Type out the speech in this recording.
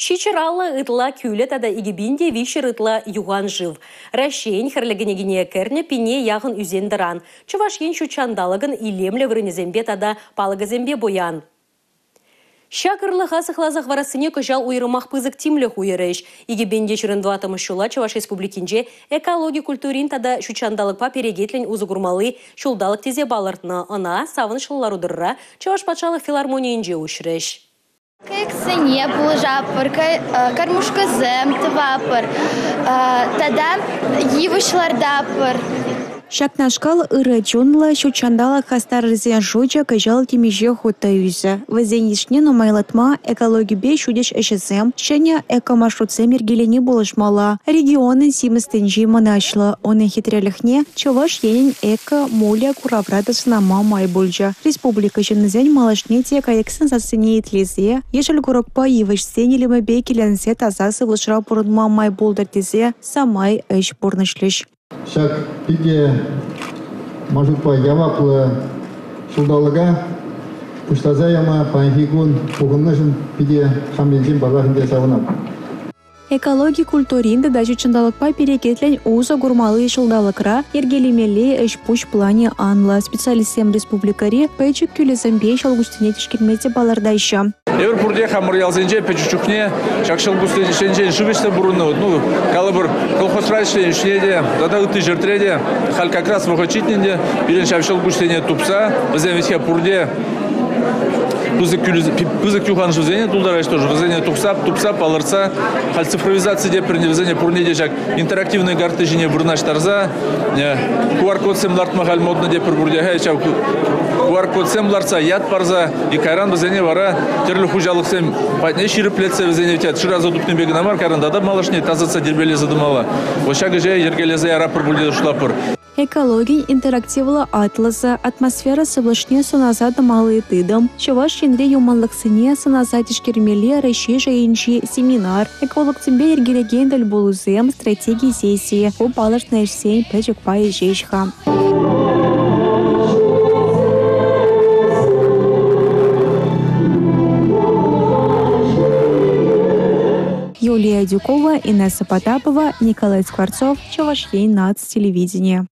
750 ытла кӳлӗ тата 2300 ытла юхан шыв. Раҫҫейӗн хӗрлӗ кӗнекине кӗрнӗ пине яхӑн ӳсен-тӑран. Чӑваш Ен ҫут ҫанталӑкӑн илемлӗ вырӑнӗсемпе тата палӑкӗсемпе пуян. Ҫак ырлӑха сыхласа хӑварассине кӑҫал уйрӑмах пысӑк тимлӗх уйӑрӗҫ. 2024 ҫула Чӑваш Республикинче экологи культурин тата ҫут ҫанталӑкпа перекетлӗн усӑ курмалли ҫулталӑк тесе палӑртнӑ. Ӑна савӑнӑҫлӑ лару-тӑрура Чӑваш патшалӑх филармонийӗнче уҫрӗҫ. Кайӑксене пулӑшатпӑр, кормушкӑсем тӑватпӑр тата йывӑҫ лартатпӑр. Ҫакнашкал ырӑ чунлӑ, ҫут ҫанталӑк хастарӗсен шучӗ кӑҫал темиҫе хут та ӳсӗ. Вӗсен йышне нумайлатма экологипе ҫутӗҫ ӗҫӗсем, ҫӗнӗ экомаршрутсем йӗркелени пулӑшмалла. Регионӑн симӗс тӗнчи мӑнаҫлӑ. Унӑн хитрелӗхне Чӑваш Енӗн эко-мулӗ куравра та сӑнама май пулчӗ. Республика ҫыннисен малашне те кайӑксен сассине итлесе, ешӗл курӑкпа йывӑҫсен илемӗпе киленсе таса сывлӑшра пурӑнма май пултӑр тесе самай ӗҫ пурнӑҫлӗҫ. Ҫак питӗ маршрутпа яваплӑ ҫулталӑка пуҫласа яма паянхи кун пухӑннӑшӑн питӗ хам енчен паллах ӗнтӗ савӑнатӑп. Экологи культурин тата ҫут ҫанталӑкпа перекетлӗн усӑ курмалли ҫулталӑкра йӗркелемелли ӗҫ-пуҫ планӗ анлӑ. Специалистсем республикӑри пӗчӗк кӳлӗсемпе ҫӑлкуҫсене тишкерме те палӑртаҫҫӗ. Эпир пурте хамӑр ялсенче пӗчӗк чухне ҫак ҫӑлкуҫсенчен шыв ӗҫсе пурӑннӑ. Ну, калӑпӑр, колхозра ӗҫленӗ чухне те тата ытти ҫӗртре те халь как раз вӑхӑт ҫитнӗ ӗнтӗ. Пирӗн ҫав ҫӑлкуҫсене тупса вӗсем вӗт-ха пурте пысӑк юханшывсене тултараҫҫӗ тоже, вӗсене тухса, тупса, палӑртса, халь цифровизаци те вӗсене пурне те ҫак интерактивный карта ҫине вырнаҫтарса QR-кодсем лартма халь модно те пӗр пурте ҫав QR-кодсем лартса, ят парса, и кайран вӗсене вара тӗрлӗ хуҫалӑхсем патне ҫирӗплетсе вӗсене шыраса тупнипе кӑна мар, кайран тата малашне тасатса тирпейлесе тӑмалла. Вот ҫак ӗҫе йӗркелесе яратпӑр пуль тесе шутлатпӑр. Экологин интерактивлӑ атласӗ, атмосфера сывлӑшне сӑнаса тӑмалли тытӑм, Чӑваш Енре юманлӑхсене сӑнаса тишкермелли Раҫҫей шайӗнчи семинар, экологсемпе йӗркелекен тӗлпулусем, стратеги сессийӗ ку палӑртнӑ ӗҫсен пӗчӗк пайӗ ҫеҫ-ха. Юлия Адюкова, Инесса Потапова, Николай Скворцов, Чӑваш Ен наци телевиденийӗ.